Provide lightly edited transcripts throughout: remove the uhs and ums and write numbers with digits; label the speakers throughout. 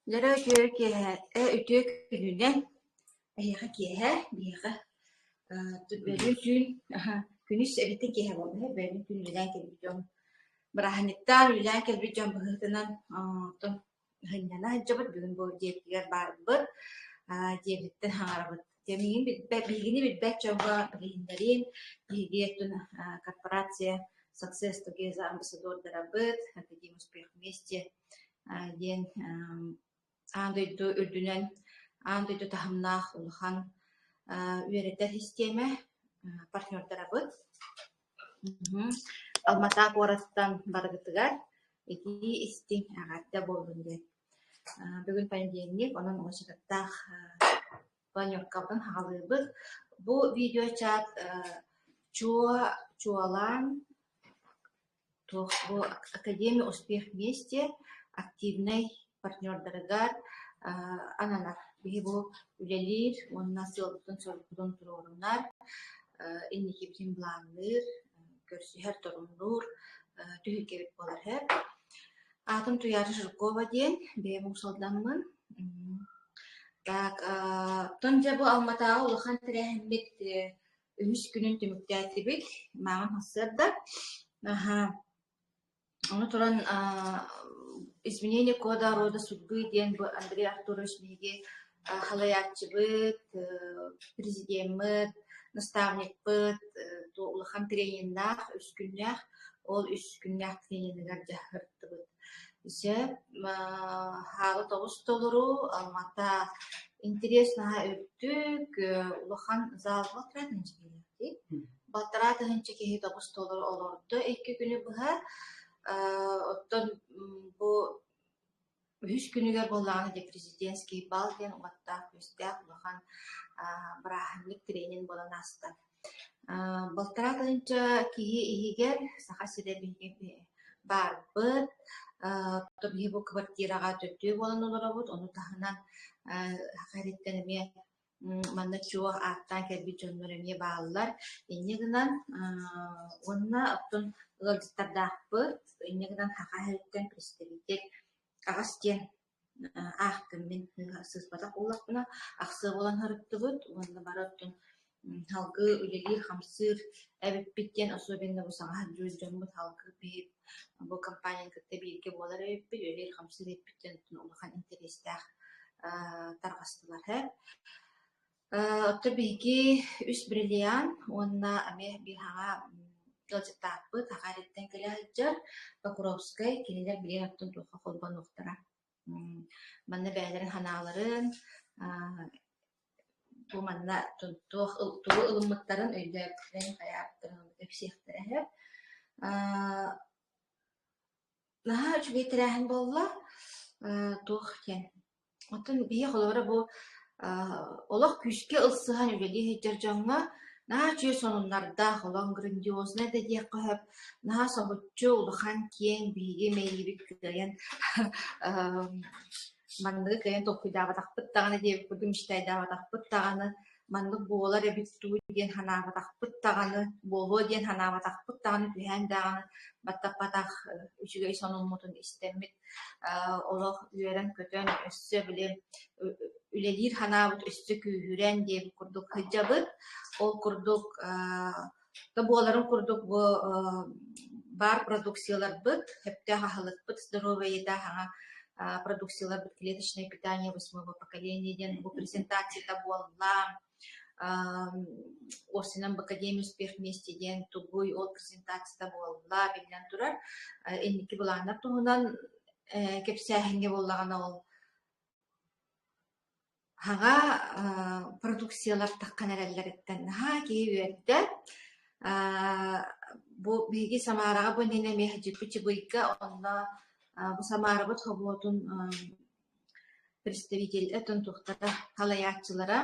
Speaker 1: Дьоро үтүө киэһэ, үтүө күнүнэн эһиэхэ киэһэ, биһиэхэ бөлүүн түүн күнүс эбэтэр киэһэ буолла бөлүүн түүн үлэлээн кэлбит дьон бырааһынньыктаан үлэлээн кэлбит дьон быһыытынан оттон сынньана сылдьабыт бүгүн бу дьиэбитигэр баарбыт, дьиэбититтэн хаҥарабыт. Дьэ миигин билбэт, биһигини билбэт дьоҥҥо билиһиннэриим, биһиги оттон корпорация Success Together амбассадордарабыт, Академия успех вместе диэн аан дойду үрдүнэн аан дойду таһымнаах улахан үөрэтэр систиэмэ партнердарабыт. Алмата куораттан барыгытыгар итии истиҥ эҕэрдэ буоллун диэн. Бүгүн понедельник, онон уочараттаах планеркабытын хаҕалыыбыт. Бу видеочат чуо чуолаан Туох бу Академия успех вместе активнай партнердарыгар ананар. Биһи бу үлэлиир уонна сыалбытын-сорукпутун туруорунар, инникибитин былаанныыр, көрсүһэр, торумнуур түһүлгэбит буолар үһү. Аатым Туйаара Жиркова диэн, бэйэм Уус-Алдаммын. Так, оттон дьэ бу Алматааҕы улахан тэрээһиммит үһүс күнүн түмүктээтибит, мааҕын сарсыарда. Аһаа, ону туран «Изменение кода рода судьбы» диэн бу Андрей Артурович биһиги халайааччыбыт, президеммыт, наставникпыт улахан трениннаах, үс күннээх, ол үс күннээх трениныгар дьаһыртыбыт. Сөп, хаалы тоҕус толору, Алмата интэриэс наһаа үрдүк, улахан залга Балтараа тыһыынча киһи тоҕус толору олордо икки күнү быһа. Оттон бу үһүс күнүгэр буоллаҕына дьэ президентский бал диэн уоттаах-күөстээх улахан бырааһынньык тренинг буолан ааста. Балтараа тыһыынча киһи иһигэр Саха сирэ биһиги баарбыт. Оттон биһиги бу квартираҕа төрдүө буолан олоробут. Ону таһынан Саха сириттэн эмиэ манна чуо ааттаан кэлбит дьоннор эмиэ бааллар. Инньэ гынан уонна оттон ыалдьыттардаахпыт. Инньэ гынан Саха сириттэн представитель аҕас диэн аахтым мин сыыспатах буоллахпына, ахсыа буолан сырыттыбыт уонна бары оттон салгыы үлэлиир-хамсыыр эбиппит диэн особенно бу саҥа сылдьыбыт дьоммут салгыы биһи бу компанияны кытта бииргэ буолар эбиппит, үлэлиир-хамсыыр эбиппит диэн улахан интэриэстээх тарҕастылар ээ. Оттон биһиги үс бриллиант уонна эмиэ биир хаҥа ыалдьыттаахпыт Саха сириттэн кэлэ сылдьар Покровскай, кинилэр билигин оттон туохха холбонуохтара. Манна бэйэлэрин санааларын, бу манна туох тугу ылыммыттарын өйдөөбүттэрин, хайаабыттарын кэпсиэхтэрэ үһү. Наһаа үчүгэй тэрээһин буолла. Туох диэн Оттон биһиги холобура бу олох күүскэ ылсыһан үлэлии сылдьар дьоҥҥо наһаа үчүгэй сонуннардаах, олох грандиознай да диэххэ сөп, наһаа соһуччу улахан киэҥ биһиги мэйиибит кыайан манныгы кыайан толкуйдаабатахпыт даҕаны диэбит курдук мечтайдаабатахпыт даҕаны маннык буолар эбит дуу диэн санаабатахпыт даҕаны, буолуо диэн санаабатахпыт даҕаны, түһээн даҕаны баттаппатах үчүгэй сонуммутун истэммит олох үөрэн-көтөн өссө били үлэлиир санаабыт өссө күүһүрэн диэбит курдук сылдьабыт. Ол курдук да буоларын курдук бу баар продукцияларбыт, сөптөөх аһылыкпыт здоровая еда саҥа продукцияларбыт клеточное питание восьмого поколения диэн бу презентацията буолла. Уопсайынан Академия успех вместе диэн тугуй ол презентацията буолла биллэн турар. Инники былааннар туһунан кэпсээһиҥҥэ буоллаҕына ол Аҕа продукциялар таххан эрэллэриттэн наһаа киһи үөрдэ. Бу биһиги Самараҕа бу иннинэ эмиэ сылдьыппыт Чыбыйга, онно бу Самарабыт собуотун представитель туохтара салайааччылара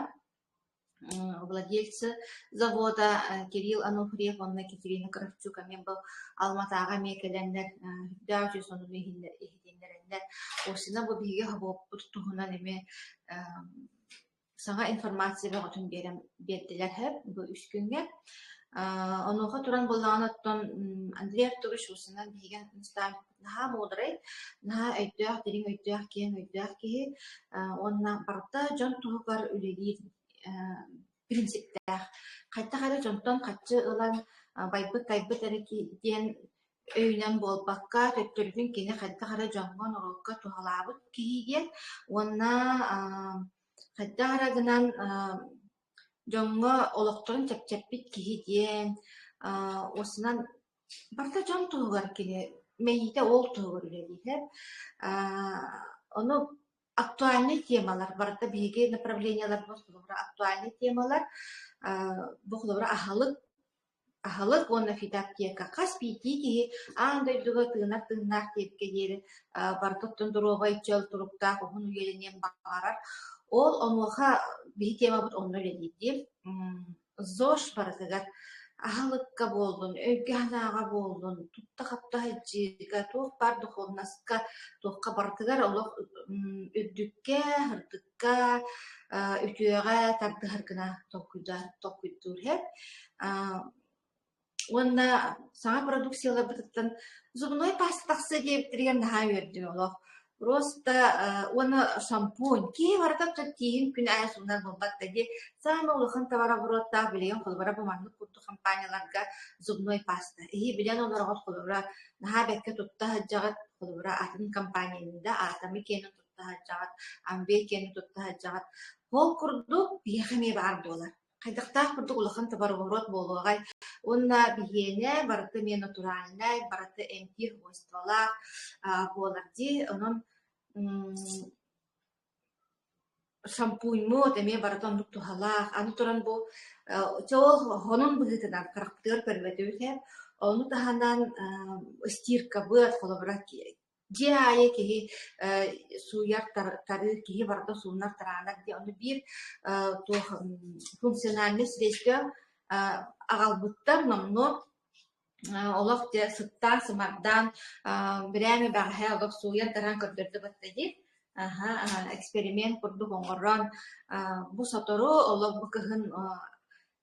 Speaker 1: владельцы завода Кирилл Ануфриев уонна Екатерина Кравчук эмиэ бу Алматаҕа эмиэ кэлэннэр үрдээх үчүгэй сонуну иһитиннэрэннэр Осина бу биһиги собуоппут туһунан эмиэ саҥа информация бөҕөтүн биэрэн биэрдилэр бу үс күҥҥэ. Онуоха туран буоллаҕына оттон Андрей Артурович уусунан биһиги наставникпыт наһаа муударай, наһаа өйдөөх, дириҥ өйдөөх, киэҥ өйдөөх киһи уонна барыта дьон туһугар үлэлиир принциптээх. Хайдах эрэ дьонтон харчы ылан байбыт-тайбыт эрэ диэн өйүнэн буолбакка, төттөрүтүн кини хайдах эрэ дьоҥҥо, норуокка туһалаабыт киһи диэн уонна хайдах эрэ гынан дьоҥҥо олохторун чэпчэппит киһи диэн уосунан барыта дьон туһугар кини мэйиитэ ол туһугар үлэлиир. Ону актуальнай темалар барыта биһиги направлениеларбыт холобура актуальнай темалар бу холобура аһылык аһылык уонна фитоаптека хас биирдии киһи аан дойдуга тыынар тыыннаах диэбиккэ диэри барыта оттон доруобай чөл туруктаах уһун үйэлэниэн баҕарар. Ол онуоха биһи темабыт онно үлэлиир. ЗОЖ барытыгар аһылыкка буоллун, өйгө-санааҕа буоллун, тутта-хапта сылдьыыга, туох баар духовноска, туохха барытыгар олох үрдүккэ, сырдыкка, үтүөҕэ тардыһар гына толкуйдуур иһэр. Уонна саҥа продукцияларбытыттан зубной паста тахсыа диэбиттэригэр наһаа үөрдүм олох. Просто уонна шампунь. Киһи барыта тииһин күн аайы суунар буолбат да дии. Саамай улахан товарообороттаах билигин холобура бу маннык курдук компанияларга зубной паста. Эһиги билэн олороҕут холобура наһаа бэркэ тутта сылдьаҕыт, холобура атын компанияны да Атомы киэнин тутта сылдьаҕыт, Амвей киэнин тутта сылдьаҕыт. Ол курдук биһиэхэ эмиэ баар буолар. Хайдахтаах курдук улахан товарооборот буолуоҕай уонна биһиэнэ барыта эмиэ натуральнай, барыта эмтиир свойстволаах буолар дии. Онон шампуньмут эмиэ барыта оннук туһалаах. Аны туран бу чоол хонун быһыытынан харахпытыгар көрбөтүбүт ээ. Ону таһынан стиркабыт холобура дьиэ аайы киһи сууйар, тарыыр киһи барыта суунар, тараанар диэн ону биир туох функциональнай средство аҕалбыттар номнуо олох дьэ сыттаан сымардаан бирээмэ бэҕэһээ олох сууйан тараан көрдөрдө батта дии аха эксперимент курдук оҥорон бу сотору олох бу кыһын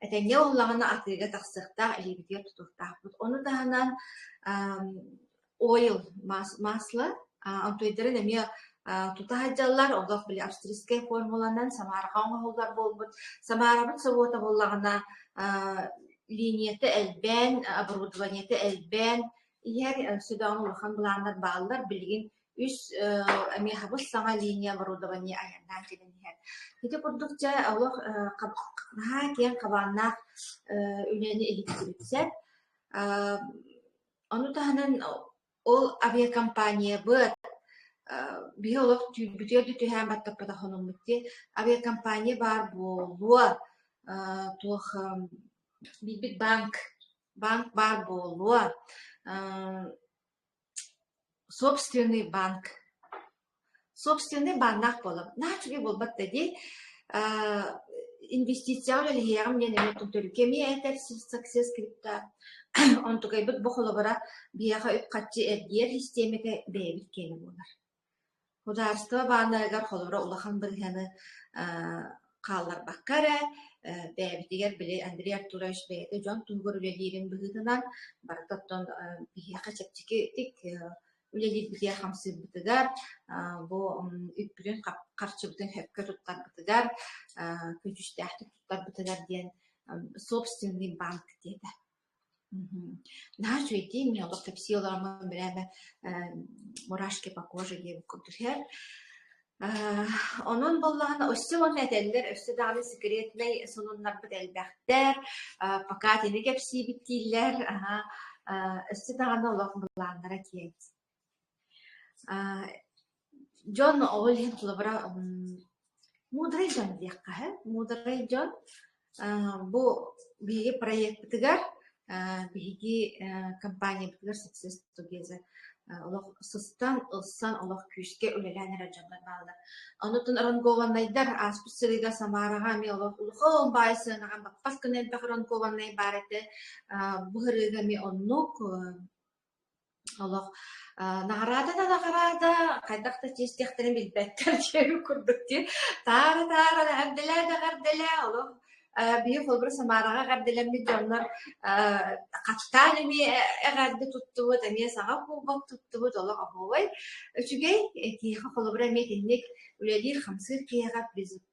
Speaker 1: этэҥҥэ буоллаҕына атыыга тахсыахтаах илиибитигэр тутуохтаахпыт. Ону таһынан Oil масло онтуйдарын эмиэ тута сылдьаллар, олох били австрийскай формуланан Самараҕа оҥоһуллар буолбут. Самарабыт собуота буоллаҕына линията элбээн, оборудованиета элбээн иһэр, өссө даҕаны улахан былааннар бааллар. Билигин үс эмиэ хабыс саҥа линия оборудование айаннаан кэлэн иһэр. Ити курдук дьэ олох наһаа киэҥ хабааннаах үлэни иһиттибит сөп. Ону таһынан ол авиакомпаниябыт биһи олох түүрбүтүгэр да түһээн баттаппатах хонуммут дии. Авиакомпания баар буолуо, туох билбит банк, банк баар буолуо, собственный банк Собственный бааннаах буолабыт. Наһаа үчүгэй буолбат да дии. Инвестицияҕа үлэлэһиэҕим диэн эмиэ төлкө эмиэ этэр Success Crypto. Онтукайбыт бу холобура биһиэхэ үп-харчы эргийэр систиэмэтэ бэйэбит киэнэ буолар. Судаарыстыба бааннарыгар холобура улахан бырыһыаны хаалларбакка эрэ бэйэбитигэр били Андрей Артурович бэйэтэ дьон туһугар үлэлиирин быһыытынан барыта оттон биһиэхэ чэпчэкитик үлэлиирбитигэр хамсыырбытыгар, бу үппүтүн харчыбытын сөпкө туттарбытыгар, көдьүүстээхтик туттарбытыгар диэн собственный банк диэтэ. Наһаа үчүгэйдии мин олох кэпсии олороммун бирээмэ мурашки по коже диэбит курдук иһэр. Онон буоллаҕына өссө уонна этэллэр, өссө даҕаны секретнэй сонуннарбыт элбэхтэр, пока итини кэпсиибит дииллэр, өссө даҕаны олох былааннара киэҥ. Дьон ол иһин холобура муударай дьон диэххэ сөп. Муударай дьон бу биһиги проекпытыгар биһиги компаниябытыгар Success Together олох сыстан, ылсан, олох күүскэ үлэлээн эрэр дьоннор бааллар. Онутун рангованнайдар ааспыт сырыыга Самараҕа эмиэ олох улахан баай сыанаҕа баппат гына элбэх рангованнай баар этэ. Бу сырыыга эмиэ оннук олох наҕараада да наҕараада, хайдах да чиэстиэхтэрин билбэттэр диэбит курдук дии. Таара-таара эҕэрдэлээ да эҕэрдэлээ олох. Биһиги холобура Самараҕа эҕэрдэлэммит дьоннор хаттаан эмиэ эҕэрдэ туттубут, эмиэ саҥа кубок туттубут, олох оһуобай. Үчүгэй киһиэхэ холобура эмиэ итинник үлэлиир-хамсыыр киһиэхэ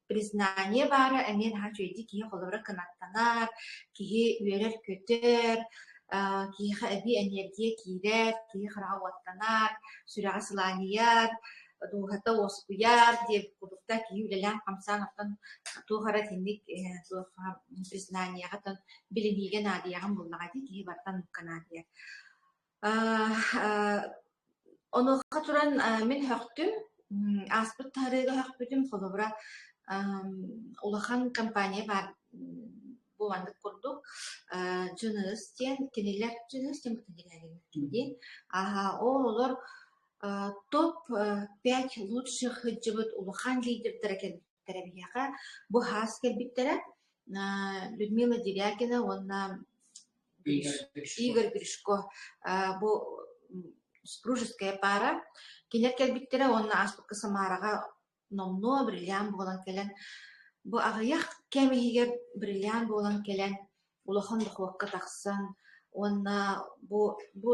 Speaker 1: признание баара эмиэ наһаа үчүгэйдик киһи холобура кынаттанар, киһи үөрэр-көтөр, киһиэхэ эбии энергия киирэр, киһи хараҕа уоттанар, сүрэҕэ сылаанньыйар, дууһата уоскуйар диэбит курдуктар киһи үлэлээн-хамсаан оттон туох эрэ итинник туох признаниеҕа оттон билиниигэ наадыйаҕын буллаҕа дии киһи бартан оннукка наадыйар. Онуоха туран мин сөхтүм, ааспыт таһарыыга сөхпүтүм, холобура улахан компания баар бу маннык курдук Дьыныыс диэн кинилэр Дьыныыс диэн дии Аһаа ол олор топ пять лучших сылдьыбыт улахан лидердэрэ кэлбиттэрэ биһиэхэ. Бу хаас кэлбиттэрэ Людмила Девякина уонна Игорь Гришко бу супружеская пара. Кинилэр кэлбиттэрэ уонна ааспыкка Самараҕа номнуо бриллиант буолан кэлэн бу аҕыйах кэм иһигэр бриллиант буолан кэлэн улахан дохуокка тахсан уонна бу бу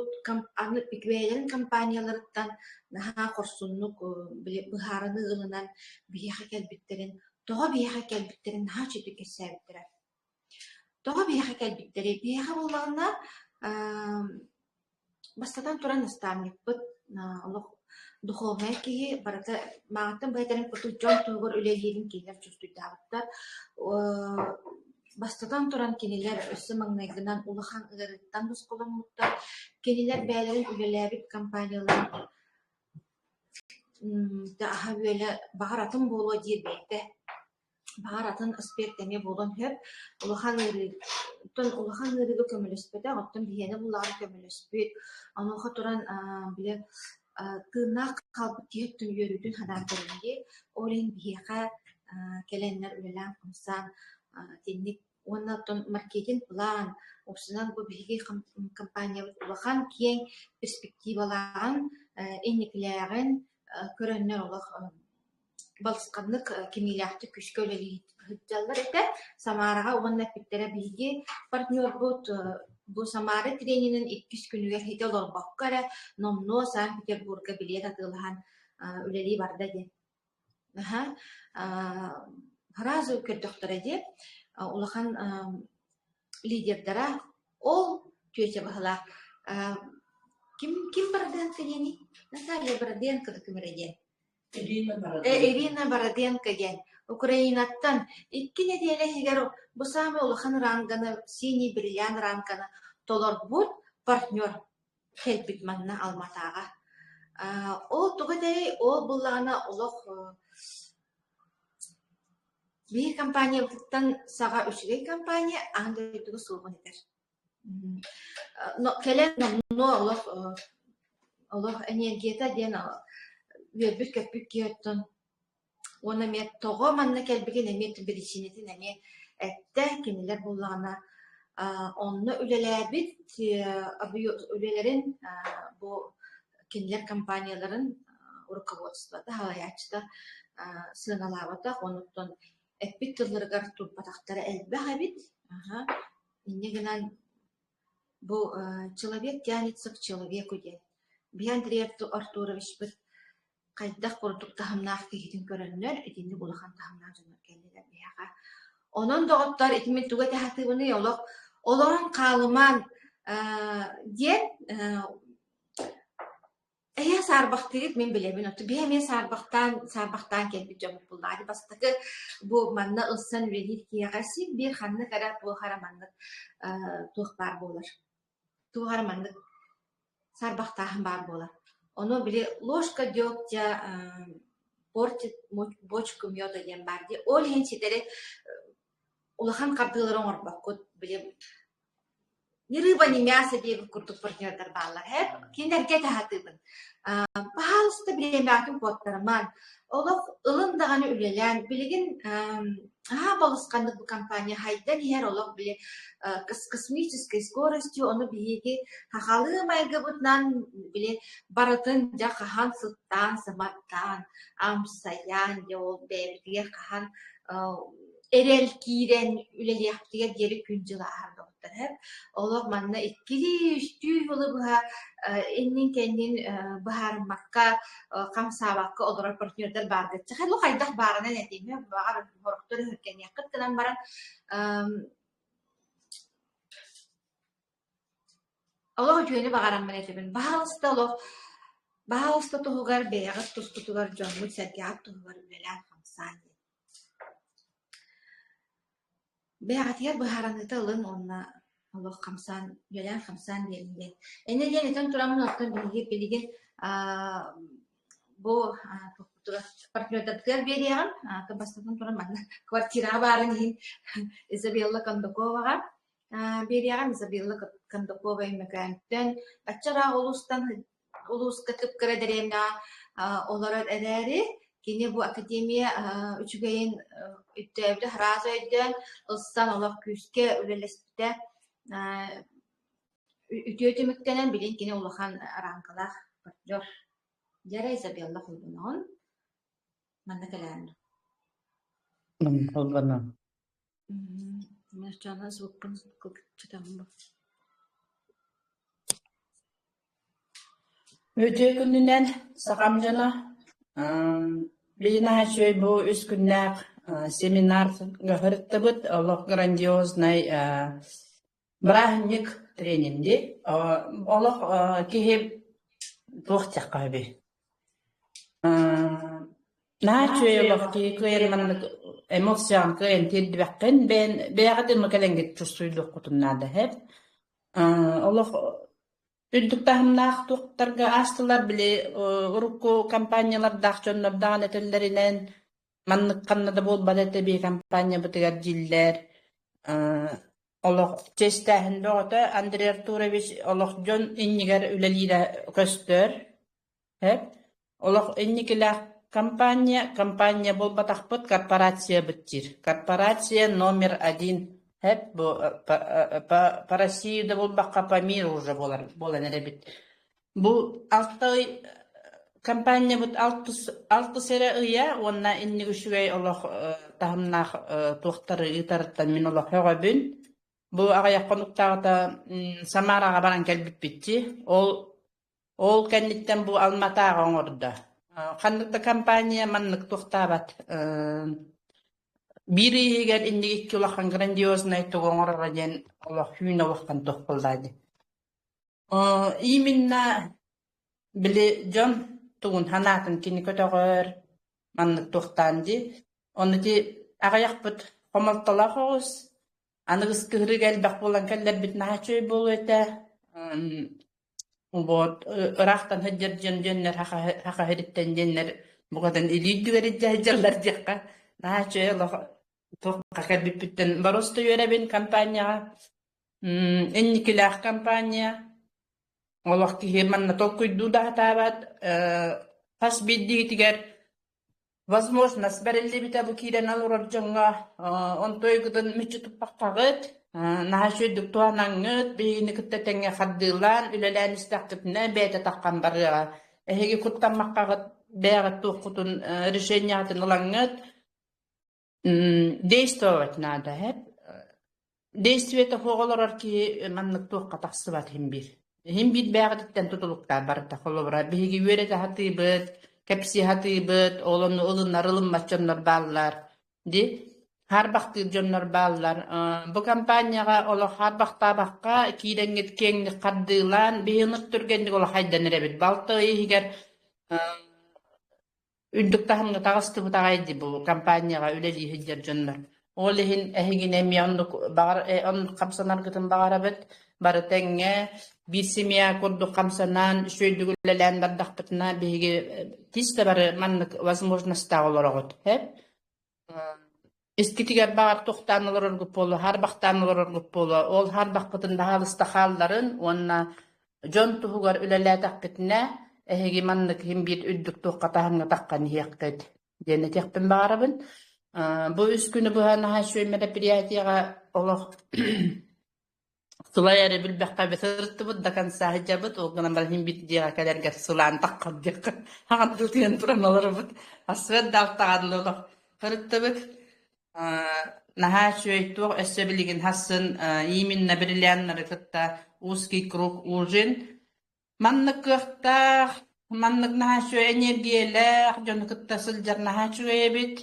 Speaker 1: аны бэйэлэрин компанияларыттан наһаа хорсуннук били быһаарыныы ылынан биһиэхэ кэлбиттэрин тоҕо биһиэхэ кэлбиттэрин наһаа үчүгэйдик кэпсээбиттэрэ. Тоҕо биһиэхэ кэлбиттэрий? Биһиэхэ буоллаҕына Бастатан туран наставникпыт олох духовнай киһи барыта мааҕыттан бэйэтэрин курдук дьон туһугар үлэлиирин кинилэр чувствуйдаабыттар. Бастатан туран кинилэр өссө маҥнайгынан улахан ыарыыттан босхоломмуттар. Кинилэр бэйэлэрин үлэлээбит компанияларын аһа-үөлэ баҕар атын буолуо диир бэйэтэ Баҕар атын аспект эмиэ буолуон сөп. Улахан ыарыыттан улахан ыарыыга көмөлөспөтөх, оттон биһиэнэ буллаҕына көмөлөспүт. Онуоха туран били тыыннаах хаалбыт киһи өттүн үөрүүтүн санаан көрөн дии. Ол иһин биһиэхэ кэлэннэр үлэлээн-хамсаан итинник уонна оттон маркетинг-план, уопсайынан бу биһиги компаниябыт улахан киэҥ перспективалааҕын, инникилээҕин көрөннөр олох балысханнык кимиилээхтик күүскэ үлэлии сылдьаллар этэ. Самараҕа уонна эппиттэрэ биһиги партнербут бу Самара тренинин иккис күнүгэр ситэ олорбокко эрэ номнуо Санкт-Петербурга билиэт атыылаһан үлэлии барда диэн. Аһа сразу көрдөхтөрө дии улахан лидердара ол тетя баһылаах ким ким Бороденко диэний? Наталья Бороденко ким эрэ диэн. Ирина Бороденко диэн Украинаттан икки нэдиэлэ иһигэр бу саамай улахан ранганы, синий бриллиант ранганы толорбут партнер кэлбит манна Алматаҕа. Ол тугу этэй, ол буллаҕына олох биир компаниябытыттан саҕа үчүгэй компания аан дойдуга суоҕун этэр. Кэлэн номнуо олох олох энергията диэн үөрбүт-көппүт киһи оттон уонна эмиэ тоҕо манна кэлбитин эмиэ биричиинэтин эмиэ эттэ. Кинилэр буоллаҕына онно үлэлээбит үлэлэрин бу кинилэр компанияларын руководствота, салайааччыта сыаналаабатах, онуттан эппит тылларыгар турбатахтара элбэх эбит. Инньэ гынан бу «Человек тянется к человеку» диэн биһи Андрей Артуровичпыт хайдах курдук таһымнаах киһитин көрөннөр итинник улахан таһымнаах дьоннор кэллилэр биһиэхэ. Онон доҕоттор ити мин тугу этэ сатыыбыный олох олорон хаалымаан диэн Эһээ саарбахтыыгыт мин билэбин, оттон биһи эмиэ саарбахтаан саарбахтаан кэлбит дьоммут буоллаҕа. Бастакы бу манна ылсан үлэлиир киһиэхэ син биир ханнык эрэ туох эрэ маннык туох баар буолар. Туох эрэ маннык саарбахтааһын баар буолар. Ону били ложка дегтя портит бочку меда диэн баар дии. Ол иһин ситэри улахан хардыылары оҥорбоккут. Били Ни рыба, ни мясо диэбит курдук партнердар бааллар ээ. Кинилэргэ этэ сатыыбын. Пожалуйста, бириэмэҕитин куоттарымаҥ. Олох ылын даҕаны үлэлээн, билигин аһаа балысханнык бу компания хайдан иһэр олох били с космической скоростью, ону биһиги сахалыы майгыбытынан били барытын дьэ хаһан сыттаан, сыматтаан, амсайан, дьэ ол бэйэбитигэр хаһан. эрэл киирэн үлэлиэхпитигэр диэри күн-дьыл ааһар доҕоттор һэ. Олох манна иккилии-үстүү сылы быһа иннин-кэннин быһаарыммакка, хамсаабакка олорор партнердар бааргытча. Ну хайдах баарынан этиҥ, баҕар сорохтор өһүргэниэххит гынан баран Олох үтүөнү баҕараммын этэбин. Баһаалыста олох, баһаалыста туһугар бэйэҕит тускутугар, дьоҥҥут-сэргэҕит туһугар үлэлээн-хамсаан диэн. Бэйэҕитигэр быһаарыныыта ылыҥ уонна олох хамсаан, үлэлээн-хамсаан биэриҥ диэн. Инньэ диэн этэн тураммын оттон биһиги билигин аа бу партнердарбытыгар биэриэҕим. Бастатан туран манна квартираҕа баарын иһин Изабелла Кондаковаҕа Биэриэҕим Изабелла Кондакова Өймөкөөнтөн бачча ыраах улуустан улууска кып-кыра дэриэбинэҕэ олорор эрээри, кини бу академия үчүгэйин өйдөөбүтэ, сразу өйдөөн, ылсан олох күүскэ үлэлэспитэ үтүө түмүктэнэн, билигин кини улахан араанкалаах партнер. Дьэ Изабелла холбоноҕун манна кэлээн.
Speaker 2: Холбоно.
Speaker 1: Мин звукпун кыччатаммын.
Speaker 2: Үтүө күнүнэн сахам дьоно Билигин үчүгэй бу үс күннээх семинарга сырыттыбыт. Олох грандиознай бырааһынньык тренинги. Олох киһи туох диэххэ сөбүй? Наһаа үчүгэй олох киһи кыайан маннык эмоцияҕын кыайан тиэрдибэххин, бэйэн бэйэҕит ымы кэлэҥҥит чувствуйдуоххутун наада эһэт. Олох үрдүк таһымнаах туохтарга аастылар, били урукку компаниялардаах дьоннор даҕаны этэллэринэн маннык ханна да буолбат этэ биһи компаниябытыгар дииллэр. Олох чиэстээһин бөҕөтө Андрей Артурович олох дьон иннигэр үлэлиирэ көстөр. Эп, олох инникилээх компания, компания буолбатахпыт, корпорациябыт диир. Корпорация номер один. Эп, бу по, по, по России да буолбакка, по миру уже буолар, буолан эрэбит. Бу алта ый компаниябыт алтыс, алтыс эрэ ыйа уонна инник үчүгэй олох таһымнаах туохтары ыытарыттан мин олох сөҕөбүн. Бу аҕыйах хонуктааҕыта Самараҕа баран кэлбиппит Ол Ол кэнниттэн бу Алматааҕы оҥордо. Ханнык да компания маннык туохтаабат. Биир ый иһигэр инник икки улахан грандиознай тугу оҥороро диэн олох түүн олохтон туох буолла дии. Именно били дьон тугун санаатын кини көтөҕөр, маннык туохтаан дии. Ону ити аҕыйахпыт хомолтолоох оҕус, аныгыс кыһырыга элбэх буолан кэллэрбит наһаа үчүгэй буолуо этэ. Вот ыраахтан сылдьар дьон диэннэр саха сириттэн диэннэр букатын илии үрдүгэр илдьэ сылдьаллар диэххэ наһаа үчүгэй олох туохха кэлбиппиттэн боруоста үөрэбин компанияҕа. Инникилээх компания олох киһи манна толкуйдуу да сатаабат хас биирдиитигэр Возможность бэриллибитэ бу киирэн олорор дьоҥҥо онтуойгутун мүччү туппаккаҕыт, наһаа үчүгэйдик туһанаҥҥыт, биһигини кытта тэҥҥэ хардыылаан, үлэлээн истэххитинэ бэйэтэ таххан барыаҕа. Эһиги куттаммаккаҕыт, бэйэҕит туоххутун решениеҕытын ылаҥҥыт, действовать надо, Действиета суох олорор киһи маннык туохха тахсыбат иһин биир. Иһин биир бээҕититтэн тутулуктаах барыта. Холобура, биһиги үөрэтэ сатыыбыт, кэпсии сатыыбыт, ол ону ылынар ылыммат дьоннор бааллар. Ди хаарбахтыыр дьоннор бааллар. Бу компанияҕа олох хаарбахтаабакка киирэҥҥит киэҥник хардыылаан, биһи ынырык түргэнник олох хайдан эрэбит. Балта ый иһигэр Үрдүк таһымҥа таҕыстыбыт аҕай дии бу компанияҕа үлэлии сылдьар дьоннор. Ол иһин эһигини эмиэ оннук баҕар оннук хамсанаргытын баҕарабыт. Бары тэҥҥэ биир семья курдук хамсанан, үчүгэйдик үлэлээн бардахпытына биһиги тис да бары маннык возможностаах олороҕут. Эп Искитигэр баҕар тохтоон олороргут буолуо, хаарбахтаан олороргут буолуо. Ол хаарбахпытын баһаалыста хаалларын уонна дьон туһугар үлэлээтэхпитинэ, эһиги маннык иһин биир үрдүк туохха таһымҥа таххан иһиэххит диэн этиэхпин баҕарабын. Бу үс күнү быһа наһаа үчүгэй мероприятиеҕа олох Сылай эрэ билбэххэ сырыттыбыт до конца сылдьабыт, ол гынан баран иһин биир дьиэҕэ кэлэргэр сылаан таххар диэххэ хаҕан тутуйан туран олоробут. Ассыат да алтаҕа дылы олох сырыттыбыт. Наһаа үчүгэй туох өссө билигин хассын именно бриллианнары кытта узкий круг ужин. Маннык кыахтаах, маннык наһаа үчүгэй эниэргийэлээх дьону кытта сылдьар наһаа үчүгэй эбит.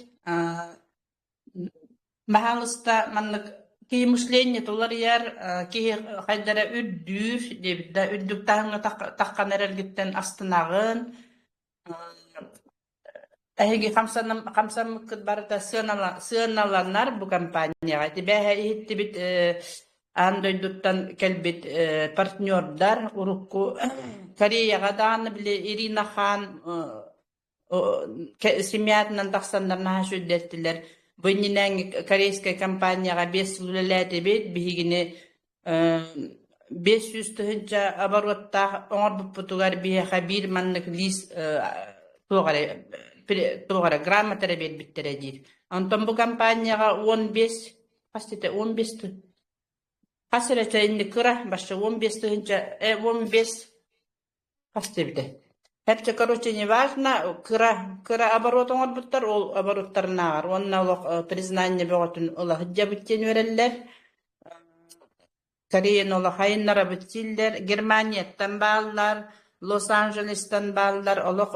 Speaker 2: Баһаалыста маннык киһи мышление уларыйар, киһи хайдара үрдүүр диэбит да үрдүк таһымҥа таххан эрэргиттэн астынаҕын. Эһиги хамсаммыккыт барыта сыаналанар бу компанияҕа. Ити бээһэ иһиттибит аан дойдуттан кэлбит партнердар урукку Кореяҕа даҕаны били Ирина Хан семьятынан тахсаннар наһаа сүрдэттилэр. Бу иннинээҥҥи корейскай компанияҕа 5 сыл үлэлээтибит. Биһигини 500 тыһыынча обороттаах оҥорбуппутугар биһиэхэ биир маннык лиис туох эрэ туох эрэ грамота эрэ биэрбиттэрэ диир. Онтон бу компанияҕа 15 хас этэ 15 хас эрэ инник кыра баша 15 тыһыынча 15 Хас диэбитэ. Эпчэ, короче, неважно, кыра, кыра оборот оҥорбуттар, ол обороттарынааҕар уонна олох признание бөҕөтүн ыла сылдьабыт диэн үөрэллэр. Кореяны олох айыннарабыт дииллэр. Германияттан бааллар, Лос-Анджелестан бааллар, олох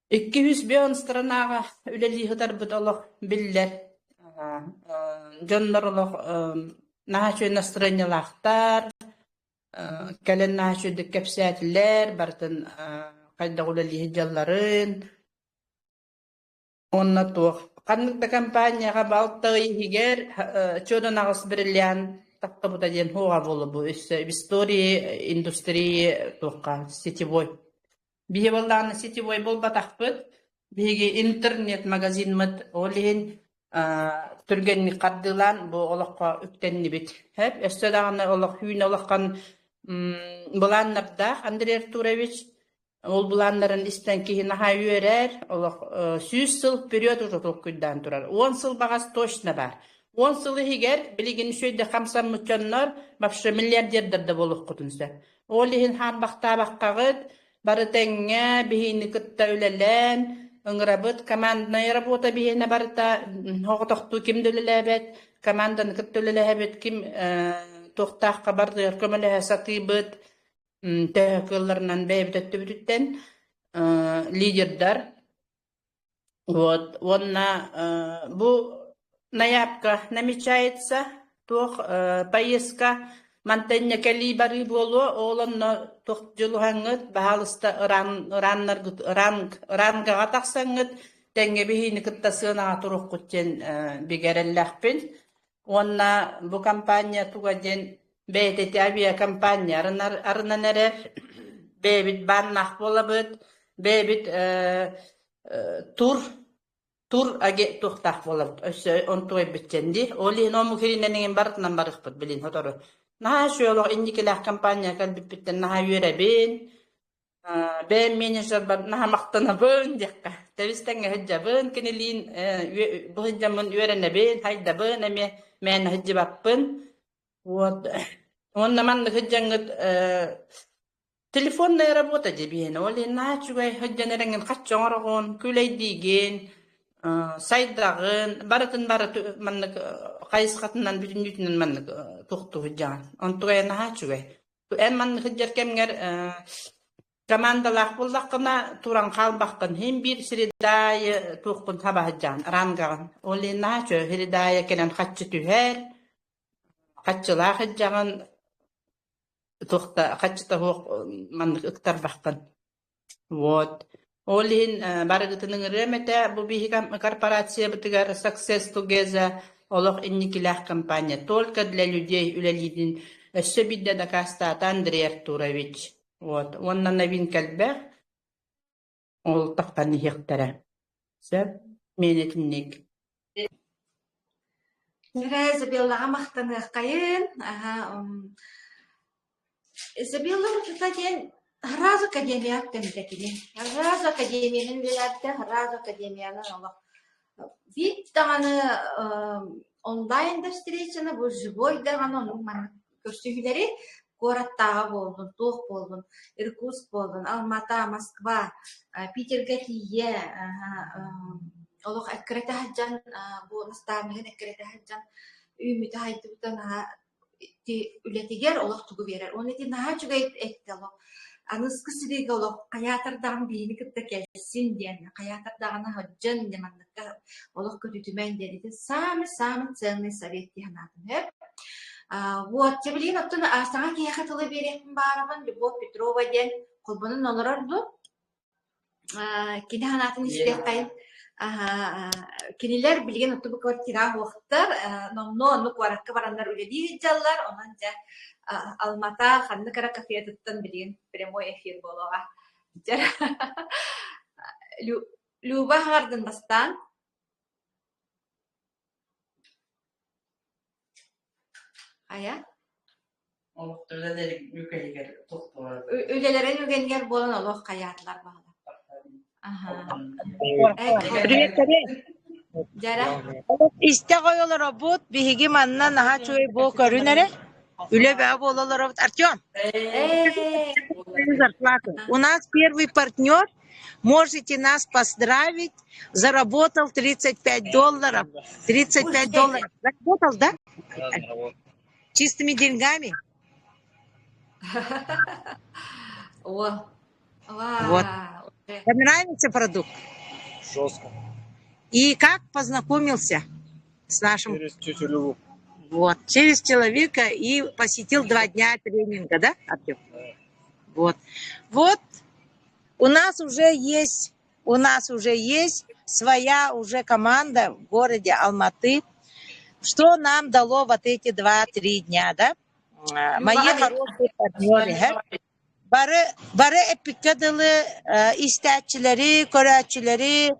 Speaker 2: 200 бион странаҕа үлэлии сытарбыт олох биллэр. Дьоннор олох наһаа үчүгэй настроениелаахтар, Кэлэн наһаа үчүгэйдик кэпсээтилэр, барытын хайдах үлэлии сылдьалларын. Уонна туох ханнык да компанияҕа балта ый иһигэр чуодан аҕыс бриллиант тахсыбыта диэн суоҕа буолуо бу өссө в истории индустрии туохха сетевой. Биһи буоллаҕына сетевой буолбатахпыт. Биһиги интернет-магазиммыт ол иһин түргэнник хардыылаан бу олоххо үктэннибит. Сөп, өссө даҕаны олох үүн олоххон былааннардаах Андрей Артурович. Ол былааннарын истэн киһи наһаа үөрэр, олох 100 сыл вперед уже толкуйдаан турар. 10 сыл баҕас точно баар. 10 сыл иһигэр билигин үчүгэйдик хамсаммыт дьоннор вообще миллиардердар да буолуоххутун сөп. Ол иһин хаамбахтаабаккаҕыт, бары тэҥҥэ биһиини кытта үлэлээн, ыҥырабыт. Командная работа биһиэнэ барыта оҕотохтуу ким да үлэлээбэт, команданы кытта үлэлэһэбит, ким туохтаахха барытыгар көмөлөһө сатыыбыт, төһө кыалларынан бэйэбит өттүбүтүттэн лидердар Вот уонна бу найаапка намечается туох поездка мантан кэлии барыы буолуо ол онно туох дьулуһаҥҥыт баһаалыста ыран ыраннаргыт ранг рангаҕа тахсаҥҥыт тэҥҥэ биһиини кытта сыанаҕа туруоххут диэн бигэ эрэллээхпин уонна бу компания туга диэн бэйэтэ ити авиакомпания арынар арынан эрэр бэйэбит бааннаах буолабыт бэйэбит тур тур туохтаах буолабыт өссө онтугайбытчан дии ол иһин омук иһинэн эҥин барытынан барыахпыт билин сотору наһаа үчүгэй олох инникилээх компания кэлбиппиттэн наһаа үөрэбин бэйэм менеджербар наһаа махтанабын диэххэ тэбис тэҥҥэ сылдьабын кинилиин бу сылдьаммын үөрэнэбин хайдабын эмиэ мээнэ сылдьыбаппын вот уонна маннык сылдьаҥҥыт Телефонная работа диэбиһин, ол иһин наһаа үчүгэй сылдьан эрэҥҥин хаччы оҥороҕун, күлэйдиигин, сайдаҕын, барытын бары маннык хайысхатынан бүтүннүүтүнэн маннык туохтуу сылдьаҕын. Онтугайа наһаа үчүгэй. Эн маннык сылдьар кэмҥэр командалаах буоллаххына туран хаалбаккын. Иһин биир среда туоххун хаба сылдьаҕын, рангаҕын. Ол иһин наһаа үчүгэй среда кэлэн хаччы түһэр, хаччылаах сылдьаҕын, туох да хаччыта суох маннык ыктарбаккын. Вот. Ол иһин барыгытын ыҥырыам этэ бу биһиги корпорациябытыгар Success Together олох инникилээх компания только для людей үлэлиирин өссө биирдэ дакаастаата Андрей Артурович. Вот. Уонна новинка элбэх. Ол тахсан иһиэхтэрэ. Сөп. Миэнэ итинник.
Speaker 1: Эрэ Изабеллаҕа махтаныаххайын. Аһа, Изабелла Лукина диэн сразу академияҕа үктэммитэ кини. Сразу академиянан үлэлээбитэ, сразу академиянан олох биир даҕаны онлайн да встречаны, бу живой даҕаны оннук маннык көрсүһүүлэри куораттааҕы буоллун, туох буоллун, Иркутск буоллун, Алмата, Москва, Питергэ тиийэ. Олох эккирэтэ сылдьан, бу наставнигын эккирэтэ сылдьан үүммүтэ хайдыбыта наһаа ити үлэтигэр олох тугу биэрэр. Уонна ити наһаа үчүгэй эттэ олох. Аныгыскы сырыыга олох хайаатар даҕаны биһини кытта кэлсин диэн, хайаатар даҕаны сылдьын диэн манныкка олох көтүтүмэн диэн ити самый-самый ценный совет дии санаатым өр. Вот, дьэ билигин оттон саҥа киһиэхэ тылы биэриэхпин баарабын Любовь Петрова диэн холбонон олорор дуу? Кини санаатын истиэххэйин. Кинилэр билигин оттубу квартираҕа уохтар, номнуо оннук куоракка бараннар үлэлии сылдьаллар, онон дьэ Алмата ханнык эрэ кафетыттан билигин прямой эфир буолуоҕа. Люба аһаҕардын бастаан. Хайа?
Speaker 2: Үлэлэрин үгэнигэр тохтуулар.
Speaker 1: Үлэлэрин үгэнигэр буолан олох хайаатылар баҕалар. Аха.
Speaker 3: Привет, привет.
Speaker 1: Дьара.
Speaker 3: Истэ олоробут, биһиги манна наһаа үчүгэй буо көрүн эрэ. Үлэ бөҕө буола олоробут. Артем, зарплату. У нас первый партнер, можете нас поздравить, заработал 35 долларов. 35 долларов. Заработал, да? Чистыми деньгами?
Speaker 1: О,
Speaker 3: Вот.
Speaker 1: вау.
Speaker 3: Понравился продукт?
Speaker 4: Жестко.
Speaker 3: И как познакомился с нашим...
Speaker 4: Через тетю Любу.
Speaker 3: Вот, через человека и посетил 2 дня тренинга, да, Артем?
Speaker 4: Да.
Speaker 3: Вот. Вот у нас уже есть, у нас уже есть своя уже команда в городе Алматы. Что нам дало вот эти 2-3 дня, да? Мои хорошие партнеры, э? Бары, бары эппиккэ дылы истээччилэри, көрөөччүлэри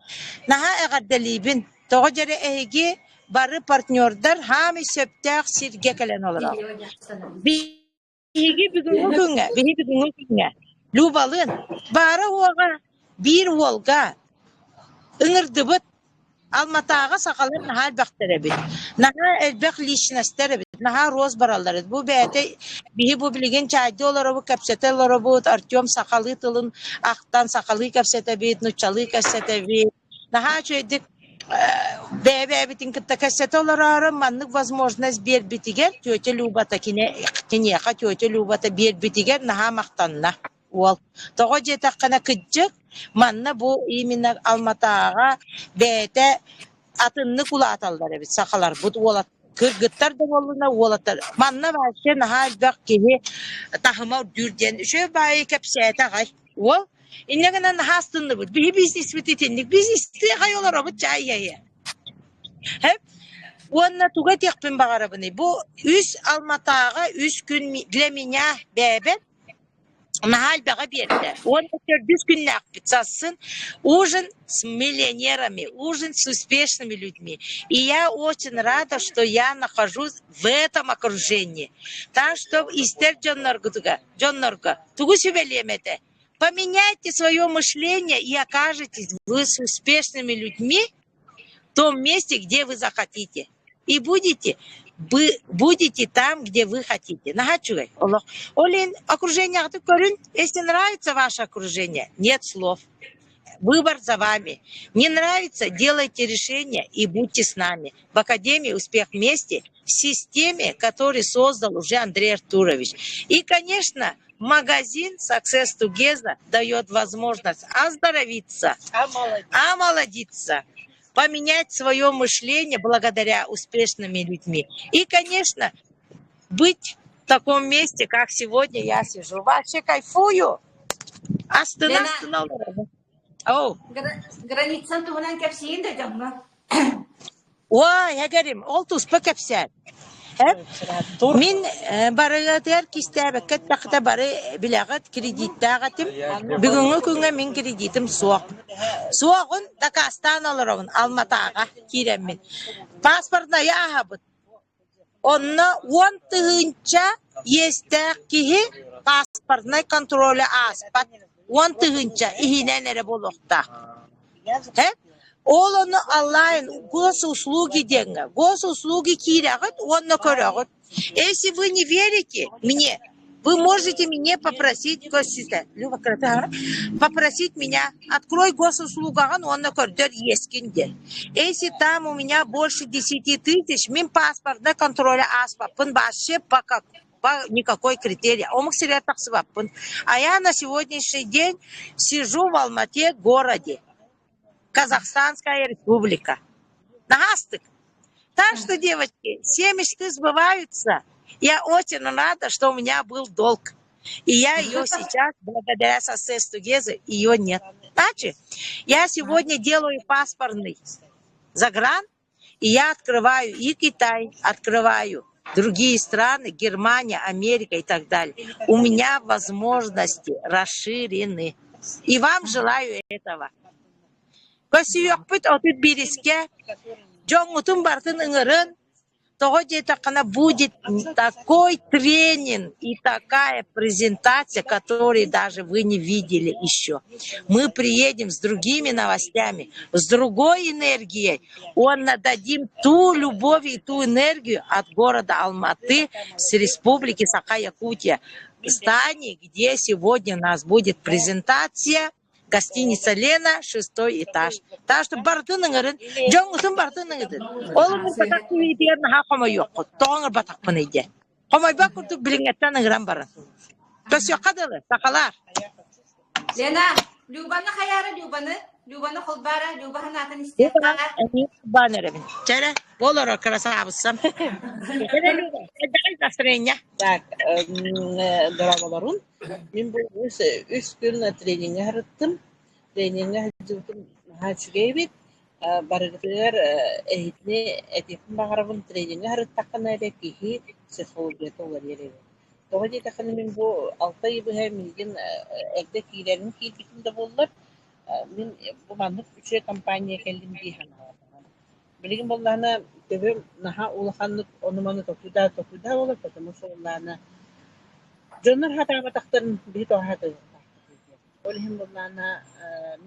Speaker 3: наһаа эҕэрдэлиибин. Тоҕо дьэрэ эһиги бары партнердар хаамый сөптөөх сиргэ кэлэн олороҕут. Биһиги бүгүҥҥү күҥҥэ, биһиги бүгүҥҥү күҥҥэ Любалыын баара-уоҕа биир уолга ыҥырдыбыт. Алматааҕа сахалар наһаа элбэхтэр эбит, наһаа элбэх личностар эбит, наһаа рост бараллар эбит. Бу бэйэтэ биһи бу билигин чаайдыы олоробут, кэпсэтэ олоробут, Артем сахалыы тылын ахтан сахалыы кэпсэтэбит, нууччалыы кэпсэтэбит. Наһаа үчүгэйдик бэйэ-бэйэбитин кытта кэпсэтэ олороору маннык возможность биэрбитигэр тетя Любата киниэхэ тетя Любата биэрбитигэр наһаа махтанна уол. Тоҕо диэтэххинэ кырдьык манна бу именно Алматаҕа бэйэтэ атыннык улааталлар эбит сахаларбыт уолат кыргыттар да буоллунар уолаттар манна вообще наһаа элбэх киһи таһыма үрдүүр диэн үчүгэй баайы кэпсээтэ аҕай уол инньэ гынан наһаа астынныбыт биһи бизнеспит итинник бизнестии аҕай олоробут чаай иһэ Һэп уонна тугу этиэхпин баҕарабыный бу үс Алматаҕа үс күн для меня бэйэбэр Наһаа элбэҕи биэрдэ. Уонна төрдүс күннээхпит сарсын ужин с миллионерами, ужин с успешными людьми. И я очень рада, что я нахожусь в этом окружении. Так что истэр дьонноргутугар, дьоннорго тугу сүбэлиэм этэ? Поменяйте свое мышление и окажетесь вы с успешными людьми в том месте, где вы захотите. И будете, вы будете там, где вы хотите. Наһаа үчүгэй олох. Ол иһин окружениеҕытын көрүн, если нравится ваше окружение, нет слов. Выбор за вами. Не нравится, делайте решение и будьте с нами. В Академии «Успех вместе» в системе, которую создал уже Андрей Артурович. И, конечно, магазин Success Together дает возможность оздоровиться, омолодиться, поменять свое мышление благодаря успешными людьми. И, конечно, быть в таком месте, как сегодня я сижу. Вообще кайфую. Астына,
Speaker 1: Лена,
Speaker 3: астына олоробун. Оу.
Speaker 1: Границан туһунан кэпсиин да дьоҥҥо.
Speaker 3: Ой, эгэлим, ол туспа кэпсээн. Мин барыгытыгар кистээбэккэ эттэххитэ бары билэҕит, кредиттээх этим. Бүгүҥҥү күҥҥэ мин кредитим суох. Суоҕун дакаастаан олоробун Алматаҕа киирэммин. Паспортнайы ааһабыт. Онно 10 000 иэстээх киһи паспортнай контролу ааспат. 10 000 иһинэн эрэ буолуохтаах. Э? Ол ону онлайн госуслуги диэҥҥэ госуслуги киирэҕит уонна көрөҕүт. Если вы не верите мне, Вы можете мне попросить, Люба попросить меня, открой госуслугаҕын уонна көрдөр иэскин диэн. Если там у меня больше 10 тысяч, мин паспортный контроль ааспаппын вообще по, по никакой критерий. Омук сиригэр тахсыбаппын. А я на сегодняшний день сижу в Алмате городе. Казахстанская республика. Наһаа Так что, девочки, все мечты сбываются. Я очень рада, что у меня был долг. И я ее сейчас, благодаря Success Together, ее нет. Значит, я сегодня делаю паспортный загран, и я открываю и Китай, открываю другие страны, Германия, Америка и так далее. У меня возможности расширены. И вам желаю этого. Көрсүөхпүт 31-искэ дьоҥҥутун барытын ыҥырын, тоҕо диэтэххинэ будет такой тренинг и такая презентация, которую даже вы не видели еще. Мы приедем с другими новостями, с другой энергией. Он дадим ту любовь и ту энергию от города Алматы с республики Саха-Якутия. Здании, где сегодня у нас будет презентация гостиница Лена, шестой этаж. Так что барытын ыҥырын, дьоҥҥутун барытын ыҥырын. Ол ыҥырбатах киһитигэр наһаа хомойуоххут, тоҕо ыҥырбатахпыный диэн. Хомойбот курдук билиҥҥэттэн ыҥыран баран. Көрсүөххэ дылы, сахалар.
Speaker 1: Лена, Любаны хайаара Любаны, Любаны холбаара, Люба санаатын истиэхтэҕэ.
Speaker 3: Баан эрэбин. Чэрэ, болоро красавицам. Чэрэ, Люба, хайдаҕый настроение?
Speaker 2: Так, дорооболорун. Мин бу үс күн трениҥҥэ сырыттым. Трениҥҥэ сылдьыбытым наһаа үчүгэй эбит. Барыгытыгар эһигини этиэхпин баҕарабын, трениҥҥэ сырыттаххына эрэ киһи психологията уларыйар эбит. Тоҕо диэтэххинэ мин бу 6 ый быһа миигин эрдэ киирэрим киирбитим да буоллар, мин бу маннык үчүгэй компания кэллим дии санаабатаҕым. Билигин буоллаҕына төбөм наһаа улаханнык ону-маны толкуйдаа толкуйдаа буолар, потому что буоллаҕына дьоннор сатаабатахтарын биһи тоҕо сатыахтаахпытый диэн. Ол иһин буоллаҕына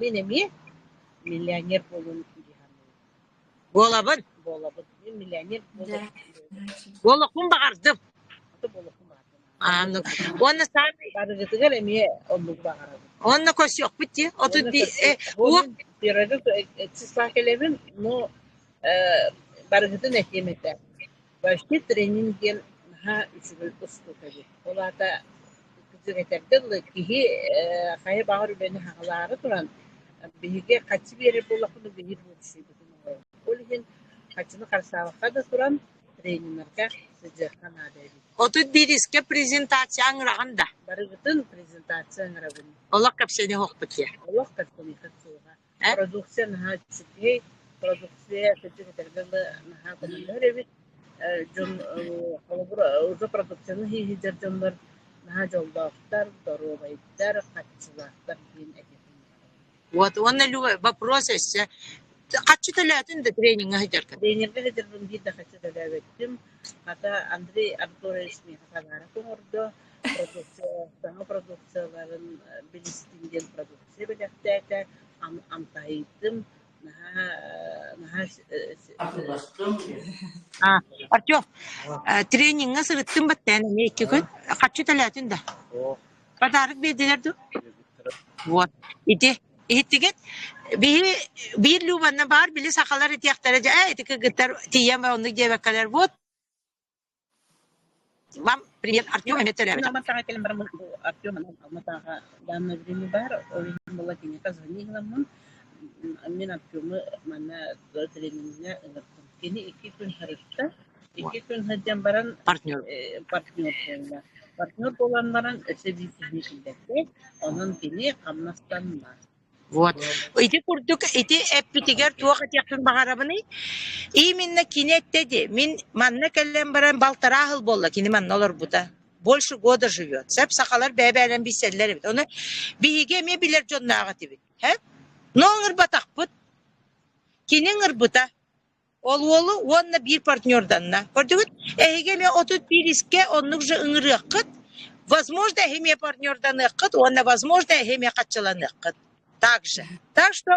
Speaker 2: мин эмиэ миллионер буолуом дии саныыбын.
Speaker 3: Буолабын.
Speaker 2: Буолабын. Мин миллионер буолуом.
Speaker 3: Буолуохпун баҕардым.
Speaker 2: Аты буолуохпун баҕардым.
Speaker 3: Ааннык. Уонна саамай
Speaker 2: Барыгытыгар эмиэ оннугу баҕарабын.
Speaker 3: Уонна көрсүөхпүт дии. Отут
Speaker 2: Уонна
Speaker 3: би
Speaker 2: көрсүөх. Бу
Speaker 3: уох
Speaker 2: мин первый числа кэлэбин, но барыгытын этиэм этэ. Вообще тренинг диэн наһаа үчүгэй устуука эбит. Ол аата кыдьык дылы киһи хайа баҕар үлэни хаҕалаары туран биһиги хаччы биэрэр буоллахпына биһиги будущийбытын оҥоробут. Ол иһин хаччыны харыстаабакка да туран трениннэргэ сылдьыахха наада эбит.
Speaker 3: 31-искэ презентация ыҥыраҕын да?
Speaker 2: Барыгытын презентация ыҥырабын.
Speaker 3: Олох кэпсэни оһохпут дии.
Speaker 2: Олох кэпсэниэхэ суоҕа.
Speaker 3: Э?
Speaker 2: Продукция наһаа үчүгэй, продукция кырдьык этэргэ дылы наһаа көмөлөһөр эбит. Дьон холобур уже продукцияны сиир дьоннор наһаа дьоллоохтор, доруобайдар, харчылаахтар диэн этиэхпин баҕарабын.
Speaker 3: Вот, уонна Люба, вопрос өссө. Хаччы төлөөтүн да трениҥҥэ сылдьаргын?
Speaker 2: Тренергэ сылдьарбын биир да хаччы төлөөбөттүм. Хата Андрей Артурович миэхэ подарок оҥордо. Продукция, саҥа продукцияларын билистин диэн продукция бэлэхтээтэ. Амтаһыйдым. Наһаа наһаа
Speaker 3: А, Артем, трениҥҥэ сырыттым баттаан эмиэ 2 күн. Хаччы төлөөтүн да? Подарок биэрдилэр дуу? Вот. Ити иһиттигит? Биһи биир Любанна баар били сахалар итиэхтэрэ дьэ ээ ити кыргыттар тиийэн оннук диэбэккэлэр вот вам привет Артем эмиэ
Speaker 2: Мин
Speaker 3: төлөөбүт.
Speaker 2: Алматаҕа кэлэн бараммын бу Артем Алматаҕа данное время баар, ол иһин буолла киниэхэ звони ыламмын мин Артемы манна трениҥҥэ ыҥырдым. Кини 2 күн сырытта, 2 күн сылдьан баран
Speaker 3: Партнер.
Speaker 2: Партнер буолла. Партнер буолан баран өссө биир киһини киллэрдэ, онон кини хамнастанна.
Speaker 3: Вот. Ити курдук ити эппитигэр туох этиэхпин баҕарабыный? Именно кини эттэ дии, мин манна кэлэн баран балтараа сыл буолла кини манна олорбута. Больше года живет. Сөп сахалар бэйэ-бэйэлэрин билсэллэр эбит. Ону биһиги эмиэ билэр дьонноох этибит. Һэ? Но ыҥырбатахпыт. Кини ыҥырбыта. Ол уолу уонна биир партнерданна. Көрдүгүт? Эһиги эмиэ 31-искэ оннук же ыҥырыаххыт. Возможно, эһи эмиэ партнерданыаххыт уонна возможно, эһи эмиэ хаччыланыаххыт. Также. Так что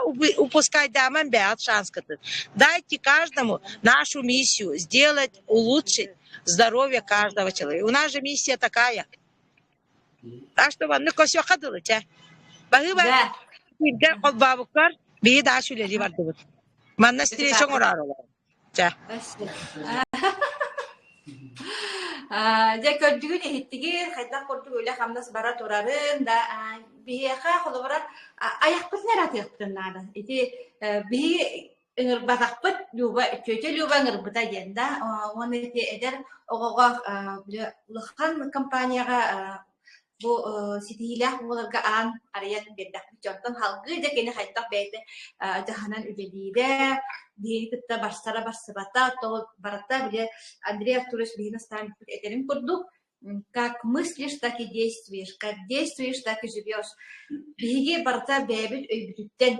Speaker 3: упускайдааман бэйэҕит шанскытын. Дайте каждому нашу миссию сделать, улучшить здоровье каждого человека. У нас же миссия такая. Так что маннык көрсүөххэ дылы чэ. Баһыыба
Speaker 1: Да.
Speaker 3: бииргэ холбообуккар биһи дааш үлэлии бардыбыт. Манна встреча оҥороору олоробут. Чэ.
Speaker 1: Дьэ көрдүгүн иһиттигин хайдах курдук үлэ-хамнас бара турарын да биһиэхэ холобура айахпытын эрэ атыахпытын наада. Ити биһиги ыҥырбатахпыт Люба тетя Люба ыҥырбыта диэн да уонна ити эдэр оҕоҕо улахан компанияҕа бу ситиһиилээх буоларга аан арыйан биэрдэхпит. Дьонтон салгыы дьэ кини хайдах бэйэтэ дьаһанан үлэлиирэ, биһиги кытта барсара барсыбата, то барыта били Андрей Артурович биһиги наставникпыт этэрин курдук как мыслишь, так и действуешь, как действуешь, так и живешь. Биһиги барыта бэйэбит өйбүтүттэн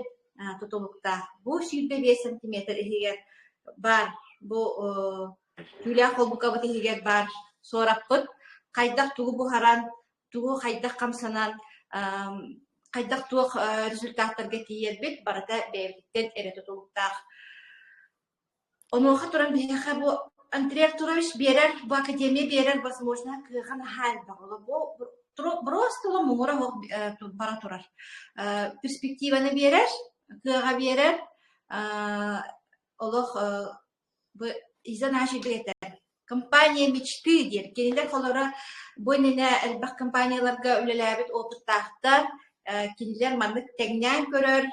Speaker 1: тутулуктаах. Бу 25 сантиметр иһигэр баар бу түүлээх холбукабыт иһигэр баар суораппыт хайдах тугу буһаран, тугу хайдах хамсанан, хайдах туох результаттарга тиийэрбит барыта бэйэбититтэн эрэ тутулуктаах. Онуоха туран биһиэхэ бу Андрей Артурович биэрэр, бу академия биэрэр возможно кыаҕа наһаа элбэх. Бу просто муҥура бара турар. Перспективаны биэрэр, кыаҕа биэрэр, олох Бу из-за нашей бэйэтэ компания мечты диир. Кинилэр холоро бу иннинэ элбэх компанияларга үлэлээбит опыттаахтар, кинилэр маннык тэҥнээн көрөр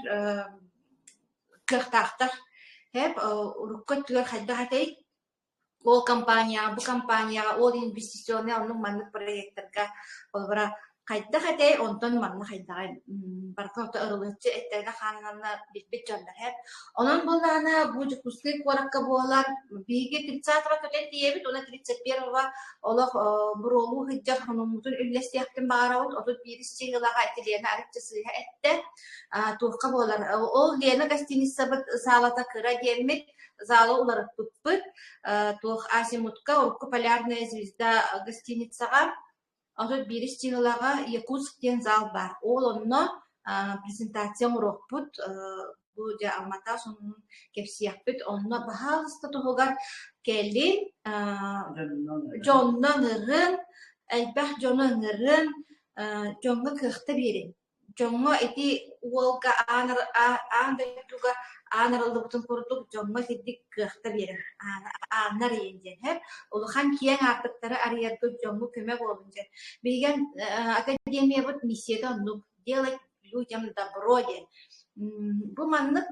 Speaker 1: кыахтаахтар. Һэп урукку өттүгэр хайдах этэй? Ол компанияҕа, бу компанияҕа, ол инвестиционнай оннук маннык проектарга холобура Хайдах этэй, онтон манна хайдаҕай барыта орто ырылыччы эттэринэ-хааннарына билбит дьоннор һэ. Онон буоллаҕына бу Дьокуускай куоракка буолар биһиги 30-го көтөн тиийэбит уонна 31-го олох буруолуу сылдьар хонуммутун үллэстиэхпин баҕарабыт. 31 чыһылаҕа ити Лена арычча сыыһа эттэ. Туохха буолар ол Лена гостиницабыт саалата кыра диэммит залы уларыппыппыт. Туох Азимутка урукку Полярная звезда гостиницаҕа 31 чыһылаҕа Якутск диэн зал баар. Ол онно презентация оҥоруохпут, бу дьэ Алмата сонунун кэпсиэхпит. Онно баһаалыста туһугар кэлин дьонно ыҥырын, элбэх дьону ыҥырын, дьоҥҥо кыахта биэриҥ. Дьоҥҥо ити уолга аан аан дойдуга аан арыллыбытын курдук дьоҥҥо итинник кыахта биэрэр аанна арыйын диэн һэ улахан киэҥ аартыктары арыйарга дьоҥҥо көмө буолун диэн. Билигин академиябыт миссията оннук делать людям добро диэн. Бу маннык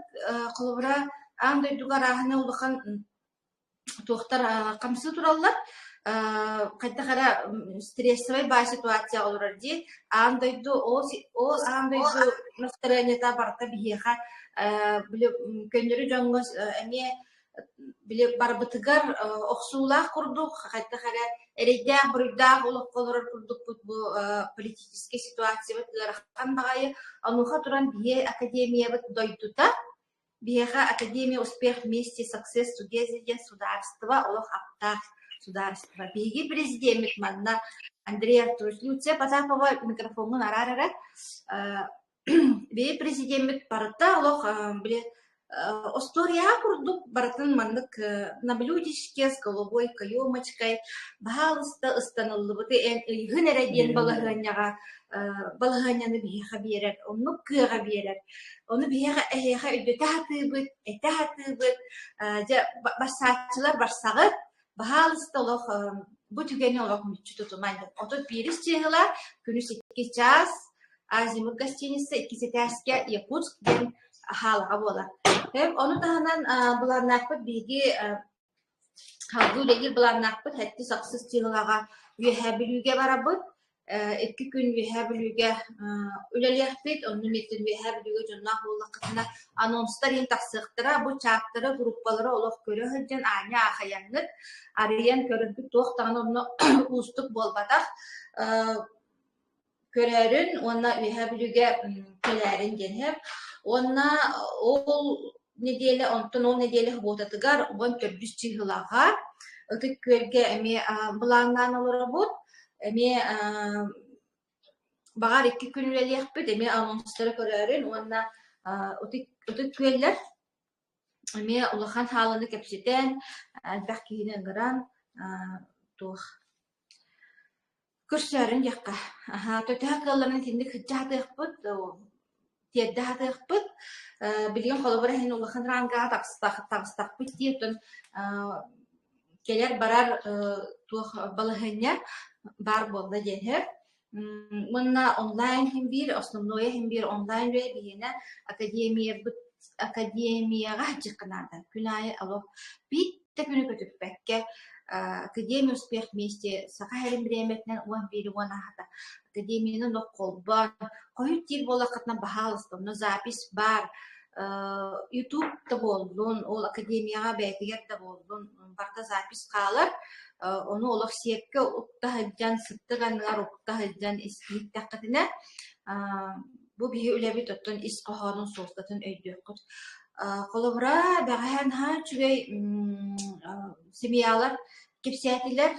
Speaker 1: холобура аан дойдуга арааһына улахан туохтар хамсыы тураллар хайдах эрэ стрессовай баай ситуацияҕа олорор дии аан дойду ол ол аан дойду настарыанньата барыта биһиэхэ били көннөрү дьоҥҥо эмиэ били барбытыгар охсуулаах курдук хайдах эрэ эрэйдээх буруйдаах олоххо олорор курдукпут бу политическай ситуациябыт ыарахан баҕайы онуоха туран биһиги академиябыт дойдута Биһиэхэ Академия успех вместе Success Together диэн судаарыстыба олох аптаах судаарыстыба. Биһиги президеммит манна Андрей Артурович Люция Потапова микрофоҥҥун араар эрэ. Биһиги президеммит барыта олох били остуоруйаҕа курдук барытын маннык на блюдечке с голубой каемочкой баһаалыста ыстаныллыбыты эн ыйгын эрэ диэн балаһыанньаҕа балаһыанньаны биһиэхэ биэрэр, оннук кыаҕа биэрэр. Ону биһиэхэ эһиэхэ өйдөтө сатыыбыт, этэ сатыыбыт, дьэ барсааччылар барсаҕыт, баһаалыста олох бу түгэни олох мүччү тутумаҥ. 31 чыыһыла күнүс 2 чаас Азимут гостиница иккис этээскэ Якутск диэн хаалаҕа буолар. Ону таһынан былааннаахпыт биһиги Салгыы үлэлиир былааннаахпыт сэттис ахсыс чыыһылаҕа Үөһээ Бүлүүгэ барабыт. 2 күн Үөһээ Бүлүүгэ үлэлиэхпит. Онно миэттэн Үөһээ Бүлүүгэ дьонноох буоллаххытына анонстар иһин тахсыахтара. Бу чаттары, группалары олох көрө сылдьан аанньа аахайаҥҥыт, арыйан көрөргүт туох даҕаны онно уустук буолбатах. Көрөөрүн уонна Үөһээ Бүлүүгэ кэлээрин диэн иһэр. Уонна ол нэдиэлэ, онтон ол нэдиэлэ субуотатыгар 14 чыыһылаҕа Ытык Күөлгэ эмиэ былааннаан олоробут. Эмиэ баҕар 2 күн үлэлиэхпит, эмиэ анонстары көрөөрүн уонна Ытык Ытык Күөллэр эмиэ улахан хааланы кэпсэтэн, элбэх киһини ыҥыран туох. Көрсөөрүн диэххэ, аһаа, төһө кыалларынан итинник сылдьа сатыахпыт, тиэрдэ сатыахпыт. Билигин холобура иһин улахан рангаҕа таҕыстахпыт дии, оттон кэлэр-барар туох балаһыанньа баар буолла диэн сөп. Уонна онлайн иһин биир, основное иһин биир онлайн үлэ биһиэнэ академиябыт академияҕа сылдьыахха наада. Күн аайы олох биир да күнү көтүппэккэ Академия успех вместе Саха сирин бириэмэтинэн 11 уон аһата Академияны олох холбоон хойут диир буоллаххытына баһаалыста онно запись баар YouTube да буоллун, ол Академияҕа бэйэтигэр да буоллун барыта запись хаалар. Ону олох сиэпкэ укта сылдьан, сыттык анныгар укта сылдьан иһиттэххитинэ бу биһи үлэбит оттон ис хоһоонун суолтатын өйдүөххүт. Холобура, бэҕэһээ наһаа үчүгэй семьялар кэпсээтилэр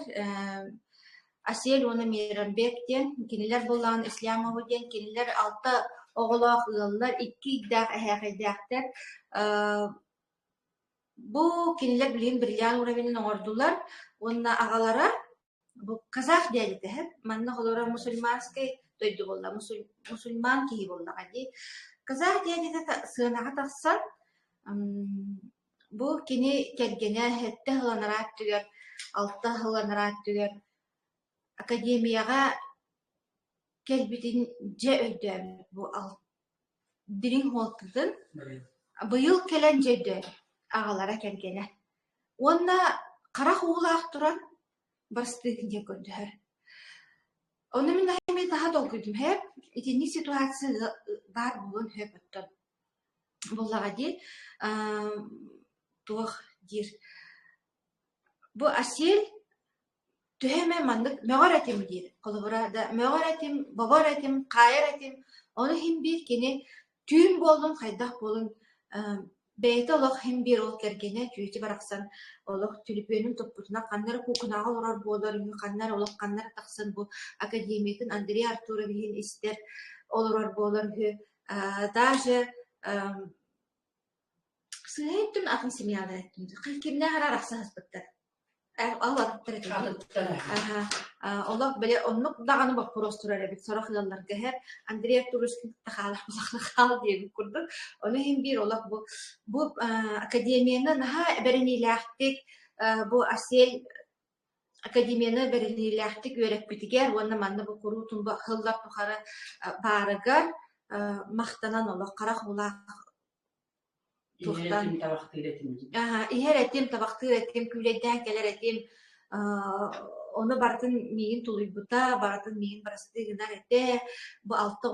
Speaker 1: Асель уонна Мейрамбек диэн, кинилэр буоллаҕына Ислямова диэн, кинилэр алта оҕолоох ыаллар, икки ыйдаах эһээхэйдээхтэр. Бу кинилэр билигин бриллиант уровенын оҥордулар уонна аҕалара Бу казах диэбитэ манна холоро мусульманскай дойду буолла, мусульман киһи буоллаҕа дии. Казах диэбитэ сыанаҕа тахсан бу кини кэргэнэ сэттэ сыл анараа өттүгэр, алта сыл анараа өттүгэр академияҕа кэлбитин дьэ өйдөөбүт бу дириҥ суолтатын быйыл кэлэн дьэ өйдөөбүт аҕалара кэргэнэ. Уонна харах уулаах туран барыстыыгын диэн көрдөһөр. Ону мин эмиэ таһа толкуйдум һээп, итинник ситуация баар буолуон сөп оттон. Буоллаҕа дии, туох диир Бу Асель төһө эмэ маннык мөҕөр этим диир. Холобура да мөҕөр этим, бобор этим, хаайар этим. Ону иһин биир кини түүн буоллун, хайдах буоллун бэйэтэ олох иһин биир ол кэргэнэ чүөчэ барахсан олох түлүпүөнүн туппутунан ханна эрэ куукунаҕа олорор буолар үһү, ханна эрэ олох ханна эрэ тахсан бу академиятын Андрей Артуровиһын истэр олорор буолар үһү. Даже Сыыһа өттүн атын семьялар өттүн кимнээх эрэ арахса сыспыттар. Аллаттар этэ. Олох били оннук даҕаны боппуруос турар эбит сорох ыалларга иһэр Андрей Артурович кытта хаалар хаал диэбит курдук. Ону иһин биир олох бу бу академияны наһаа бэриниилээхтик бу Асель академияны бэриниилээхтик үөрэппитигэр уонна манна бу куруутун бу сыллар тухары баарыгар махтанан олох харах уулаах
Speaker 2: Иһэр этим, табахтыыр этим.
Speaker 1: Иһэр этим, табахтыыр этим, күүлэйдээн кэлэр этим. Ону барытын миигин тулуйбута, барытын миигин барыстыы гынар этэ. Бу алта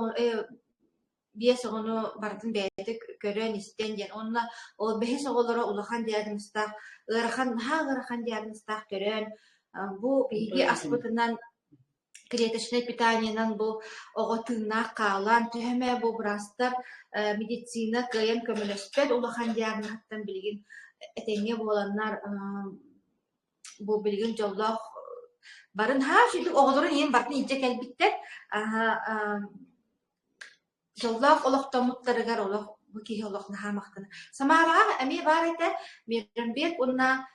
Speaker 1: биэс оҕону барытын бэйэтэ көрөн-истэн диэн. Уонна ол бэһис оҕолоро улахан диагнозтаах, ыарахан, наһаа ыарахан диагнозтаах төрөөн, бу биһиги аспытынан клеточнай питаниенан бу оҕо тыыннаах хаалан, төһө эмэ бу быраастар медицина кыайан көмөлөспөт улахан диагноһыттан билигин этэҥҥэ буоланнар бу билигин дьоллоох барын haa сүдү оҕолорун ийэм барытын илдьэ кэлбиттэр дьоллоох олохтоммуттарыгар олох бу киһи олох наһаа махтана. Самараҕа эмиэ баар этэ Мейрамбек уонна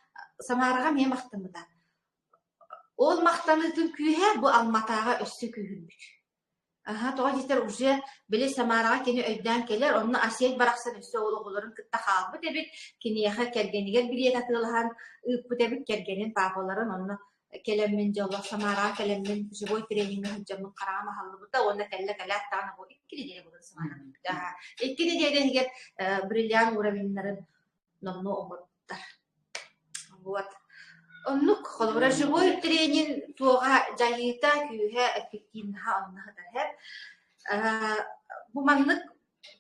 Speaker 1: Самараҕа эмиэ махтаммыта. Ол махтаныытын күүһэ бу Алматаҕа өссө күүһүрбүт. Аһа, тоҕо диэтэр уже били Самараҕа кини өйдөөн кэлэр, онно Асель барахсан өссө ол оҕолорун кытта хаалбыт эбит, киниэхэ кэргэнигэр билиэт атыылаһан ыыппыт эбит, кэргэнин паапаларын онно кэлэммин дьэ олох Самараҕа кэлэммин живой трениҥҥэ сылдьаммын хараҕым аһыллыбыта уонна кэллэ кэлээт даҕаны бу икки нэдиэлэ буолан Самараҕа икки нэдиэлэ иһигэр бриллиант уровеннарын номнуо оҥорбуттар. Вот. Оннук, холобура, живой тренинг туоҕа дьайыыта, күүһэ, эффективноһа онно сытар. Бу маннык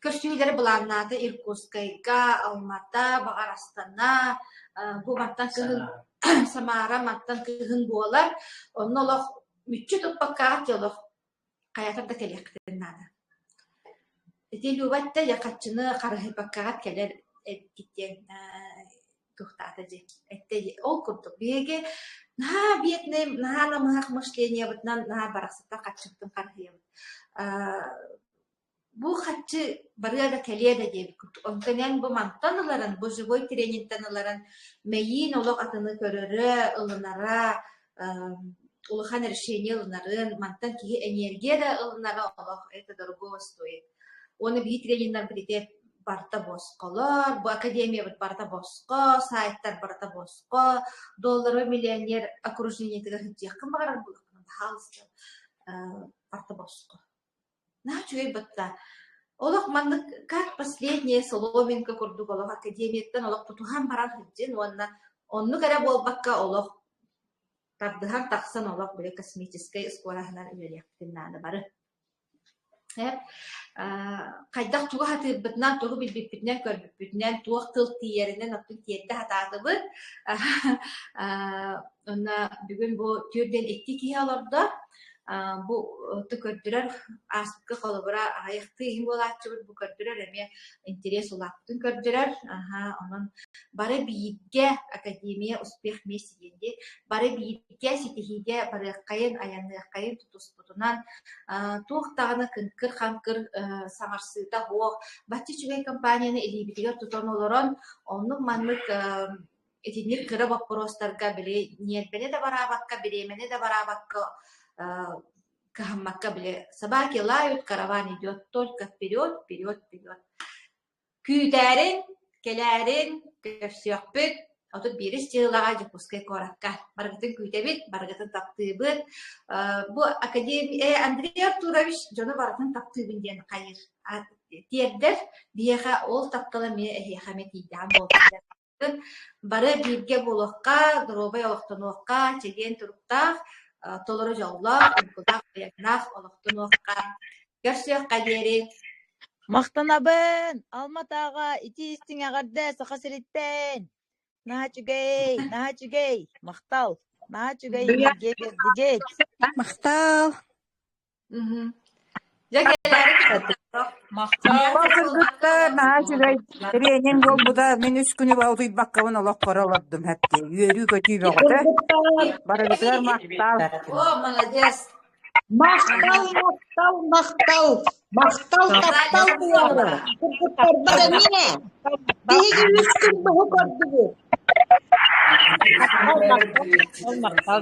Speaker 1: көрсүһүүлэри былааннаата Иркутскайга, Алмата, баҕар Астана, бу мантан кыһын Самара мантан кыһын буолар. Онно олох мүччү туппаккаҕыт олох хайатар да кэлиэххитин наада. Ити Люба эттэ, дьэ хаччыны харыһыйбаккаҕыт кэлэр эбиккит диэн туохтаата дии эттэ дии. Ол курдук биһиги наһаа бедный, наһаа намыһах мышлениебытынан наһаа барахсаттан хаччыбытын харыһыйабыт. Бу хаччы барыа да кэлиэ да диэбит курдук. Онтон эн бу мантан ыларын, бу живой тренингтэн ыларын мэйиин олох атыны көрөрө, ылынара, улахан решение ылынарын, мантан киһи энергия да ылынара олох это дорогого стоит. Уонна биһи трениннарбыт ити барыта босхолор, бу академиябыт барыта босхо, сайтар барыта босхо, долларовый миллионер окружениетыгар сылдьыаххын баҕарар буоллаххына, пожалуйста, барыта босхо. Наһаа үчүгэй батта. Олох маннык как последняя соломинка курдук олох академияттан олох тутуһан баран сылдьын уонна оннук эрэ буолбакка олох тардыһан тахсан олох били космическай скороһынан үлэлиэхпитин наада бары. Хайдах тугу сатыырбытынан, тугу билбиппитинэн, көрбүппүтүнэн, туох тыл тиийэринэн оттон тиэрдэ сатаатыбыт. Онно бүгүн бу түөрдэн икки киһи олордо. Бу көрдөрөр ааспыкка холобура аҕыйахтыы иһин буолааччыбыт бу көрдөрөр эмиэ интэриэс улааппытын көрдөрөр. Онон бары бииргэ Академия успех вместе диэн дии бары бииргэ ситиһиигэ барыаххайын, айанныаххайын тутуспутунан туох даҕаны кыҥкыр-хаҥкыр саҥарсыыта суох бачча үчүгэй компанияны илиибитигэр тутан олорон оннук-маннык итинник кыра боппуруостарга били ньиэрбэни да бараабакка, бириэмэни да бараабакка кыһаммакка били собаки лают, караван идет только вперед, вперед, вперед. Күүтээрин, кэлээрин, көрсүөхпүт. 31 дьыалаҕа Дьокуускай куоракка. Барыгытын күүтэбит, барыгытын таптыыбыт. Бу академия Андрей Артурович дьону барытын таптыыбын диэн хайыыр. Тиэрдэр биһиэхэ ол таптала эмиэ эһиэхэ эмиэ тиийдэҕин буолбут. Бары бииргэ буолуохха, доруобай олохтонуохха, чэгиэн туруктаах, толору дьоллоох, уйгулаах, айаннаах олохтонуохха. Көрсүөххэ диэри!
Speaker 3: Махтанабын! Алма-Атаҕа итии истиҥ эҕэрдэ Саха сириттэн! Наһаа үчүгэй, наһаа үчүгэй! Махтал! Наһаа үчүгэй энергия биэрдигит!
Speaker 5: Махтал!
Speaker 1: Дьэ кэлээри
Speaker 6: Махтал.
Speaker 5: Кыргыттар наһаа үчүгэй тренинг буолбута. Мин үс күнү утуйбаккабын олох көрө олордум хэптии. Үөрүү-көтүү бөҕөтө. Барыгытыгар махтал.
Speaker 1: О, молодец!
Speaker 6: Махтал, махтал, махтал. Махтал, таптал буолара. Кыргыттарбар эмиэ. Биһиги үс күн быһа көрдүбүт.
Speaker 3: Махтал, махтал, махтал.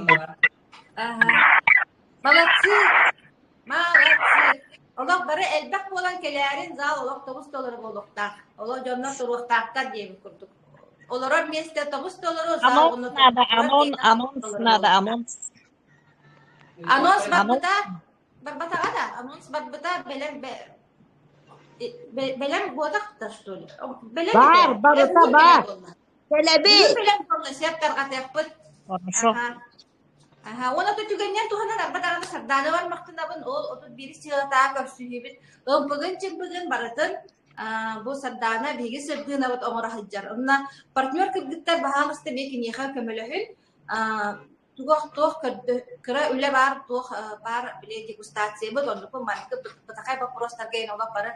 Speaker 1: Молодцы! Молодцы! Олох бары элбэх буолан кэлээрин зал олох тобус толору буолуохтаах. Олох дьоннор туруохтаахтар диэбит курдук. Олорор миэстэ тобус толору, зал
Speaker 3: Анонс
Speaker 1: онно
Speaker 3: надо,
Speaker 1: турар
Speaker 3: анонс, анонс надо, анонс.
Speaker 1: Анонс барбыта, барбатаҕа да, анонс барбыта бэлэм бэлэм буотах да что ли? Бэлэм
Speaker 6: Баар,
Speaker 1: этэ.
Speaker 6: барыта
Speaker 1: Бүгүн
Speaker 6: баар.
Speaker 1: бэлэм буолла.
Speaker 6: Кэлэбит.
Speaker 1: Бүгүн бэлэм буолла, сөп тарҕатыахпыт.
Speaker 3: Хорошо.
Speaker 1: Аха. Аһа, уонна оту түгэнинэн туһанан арба даҕаны Сардаанабар махтанабын, ол 31 сыалатаа көрсүһүүбүт ымпыгын-чымпыгын барытын бу Сардаана биһиги сырдыынабыт оҥоро сылдьар. Онно партнер кыргыттар баһаалыста эмиэ киниэхэ көмөлөһүн, туох туох кыра үлэ баар, туох баар били дегустациябыт, оннуку маннык бытахай боппуруостарга эн олох бары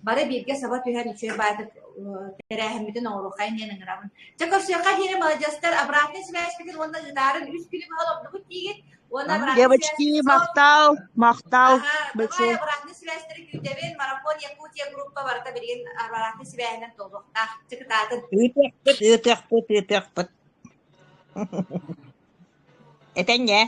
Speaker 1: бары бииргэ саба түһэн үчүгэй баайдык тэрээһиммитин оҥоруоххайын диэн ыҥырабын. Дьэ көрсүөххэ диэри маладьыастар обратный связьпитин уонна ыытаарын үс күнү быһа олордубут диигит. Уонна обратный
Speaker 6: Девочки,
Speaker 1: связь
Speaker 6: махтал, махтал.
Speaker 1: Аха, давай обратный связьтары күүтэбин. Марафон Якутия группа барыта билигин обратный связьынан толуохтаах. Чыкытаатын.
Speaker 6: Ыытыахпыт, ыытыахпыт, ыытыахпыт. Этэҥҥэ.